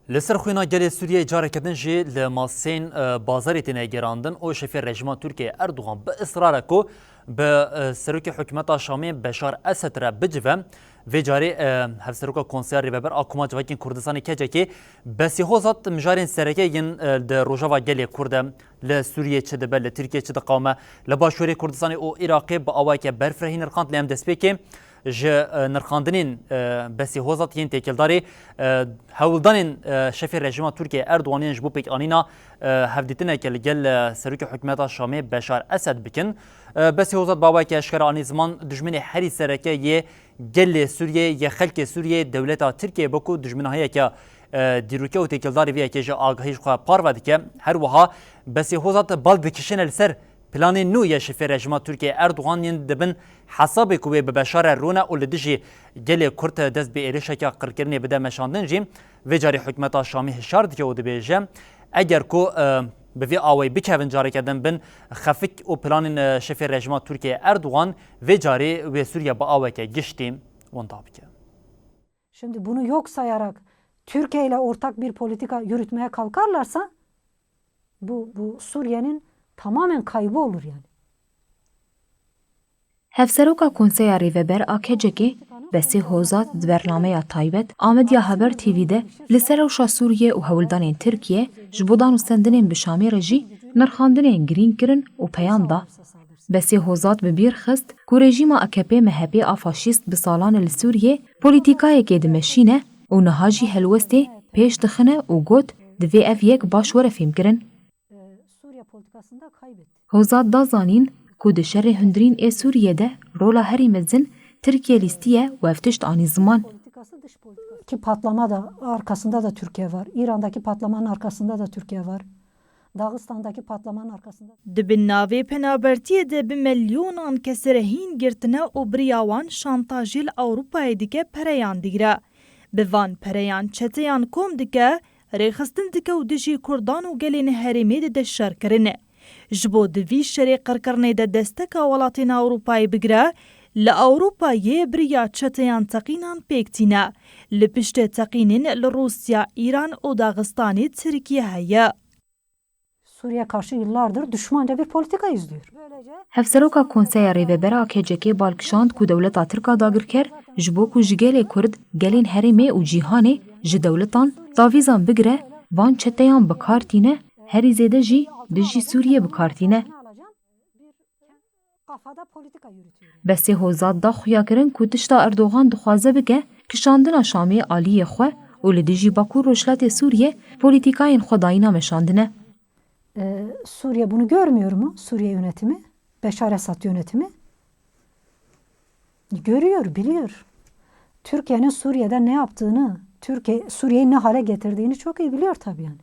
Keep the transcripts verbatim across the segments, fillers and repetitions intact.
Li ser xwîna gelê Sûriyeyê careke din jî li masên, e, bazarê têne gerandin û şefê rejîma Tirkiyeyê Erdogan bi israr e ku bi, e, serokê hikûmeta Şamê Beşar Esed re bicive. Vê carê, e, Hevseroka Konseya Rêveber a Koma Civakên Kurdistanê, K C K, Besî Hozat mijarên sereke yên, e, di rojava gelê Kurd de li Sûriyê çi dibe, li Tirkiyê çi diqewime, li Başûrê Kurdistanê û Iraqê bi awayeke berfirehî nirxand, lê em destpêkê ji, e, nirxandinên, e, Besî Hozat yên têkildarî, e, hewldanên, e, şefê rejîma Tirkiyeyê Erdogan yên ji bo pêkanîna, e, hevdîtineke li gel, e, serokê hikûmeta Şamê Beşar Esed bikin. E, Besî Hozat bi awayeke eşkere anî ziman, dijminê herî sereke yê gelê Sûriyê, yê xelkê Sûriyê, dewleta Tirkiyeyê bû ku dijminahiyeke, e, dîroke û têkildarî vê yekê ji agahî ji xwe parve dike. Her wiha Besî Hozat bal dikişîne li ser planê nû ya şefê rejîma Tirkiyeyê Erdogan yên dibin hesabê ku wê bi Beşar re rûne û li dijî gelê Kurd dest bi êrişeke qirkirinê bide meşandin jî, vê carê hikûmeta Şamê hişyar dike û dibêje, eger ku, e, bi vî awayî bikevin careke din bin xefik û planên, e, şefê rejîma Tirkiyeyê Erdogan, vê carê wê Sûriye bi aweke giştî winda bike. Şimdi bunu yok sayarak Türkiye ile ortak bir politika yürütmeye kalkarlarsa bu, bu Suriye'nin tamamen kaybı olur yani. Hevseroka Konseya Rêveber a K C K, Besî Hozat di bernameya taybet a Medya Haber T V de li ser rewşa Sûriyê û hewldanên Tirkiye ji bo danûstendinên bi Şamê re jî nirxandinên girîng kirin û peyam da. Besî Hozat bi bîr xist ku rejîma A K P M H P a faşîst bi salan e li Sûriyê polîtîkayekê dimeşîne û niha jî helwestê pêş dixine û got, divê ev yek baş were fêmkirin. Hozat da zanîn ku di şerê hundirîn ê Sûriyê de rola herî mezin Tirkiye lîstiye û ev tişt anî ziman. Ki patlama da arkasında da Türkiye var. İran'daki patlamanın arkasında da Türkiye var. Dağıstan'daki patlamanın arkasında. Di bin navê penabertiyê de bi milyonan kes rehîn girtine û bi riya wan şantajê li Ewropayê dike, pereyan digire. Bi van pereyan çeteyan kom dike, rêxistin dike û dijî Kurdan û gelên herêmê dide şerkirinê. Ji bo di vî şerê qirkirinê de desteka welatên Ewropayê bigire, li Ewropayê bi riya çeteyan teqînan pêk tîne. Li piştê teqînên li Rûsya, Îran û Daxistanê Tirkiye heye. Suriye karşı yıllardır düşmanca bir politika izliyor. Hevseroka Konseya Rêveber a K C K bal kişand ku dewleta Tirk a dagirker ji bo ku ji gelê Kurd, gelên herêmê û cîhanê ji dewletan tavîzan bigire, van çeteyan bi kar tîne, herî zêde jî dijî Sûriyê bi kar tîne. Besê Hozat da xuyakirin ku tişta Erdogan dixwaze bike kişandina Şamê aliyê xwe û li dijî Bakur Rojhilatê Sûriyê polîtîkayên xwe dayîna meşandine. Ee, Suriye bunu görmüyor mu? Suriye yönetimi, Beşar Esad yönetimi görüyor, biliyor. Türkiye'nin Suriye'de ne yaptığını, Türkiye Suriye'yi ne hale getirdiğini çok iyi biliyor tabii yani.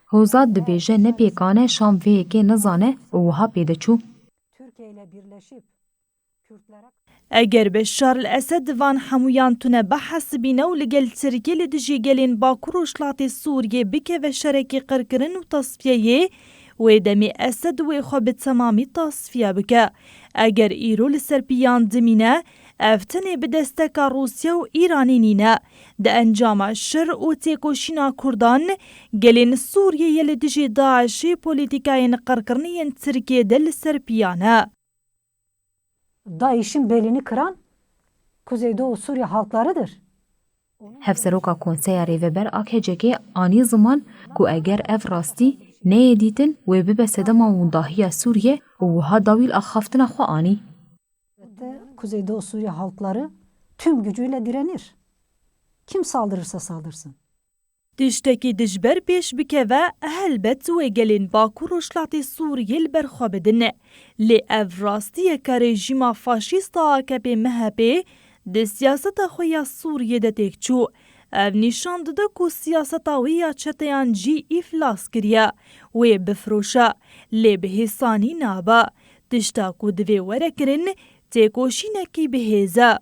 Hozat dibêje ne pêkan e Şam vê yekê nizane û wiha pê de çû. Türkiye ile birleşip Kürtlere Eger Beşar el Esed van hemûyan tune bihesibîne û li gel Tirkiyê li dijî gelên Bakur Rojhilatê Sûriyê bikeve şerekî qirkirin û tasfiyeyê, wê demê Esed wê xwe bi temamî tasfiye bike. Eger îro li ser piyan dimîne, ev tenê bi desteka Rûsya û Îranê nîne. Di encama şer û têkoşîna Kurdan, gelên Sûriyeyê li dijî DAIŞê polîtîkayên qirkirinê yên Tirkiyê de li ser piyan e. DAIŞ'in belini kıran Kuzeydoğu Suriye halklarıdır. Hevseroka Konseya Rêveber a K C K anî ziman ku eger ev rastî neyê dîtin, wê bibe sedema windahiya Sûriyê û wiha dawî li axaftina xwe anî. Elbette Kuzeydoğu Suriye halkları tüm gücüyle direnir. Kim saldırırsa saldırsın. Tiştekî dijber pêş bikeve, helbet wê gelên Bakur Rojhilatê Sûriyê li ber xwe bidin. Lê ev rastiyeke rejîma faşîst a A K P M H P di siyaseta xwe ya Sûriyê de têk çû. Ev nîşan dide ku siyaseta wê ya çeteyan jî îflas kiriye. Wê bifiroşe, lê bi hêsanî nabe. Tişta ku divê were kirin, têkoşînekî bi hêz e.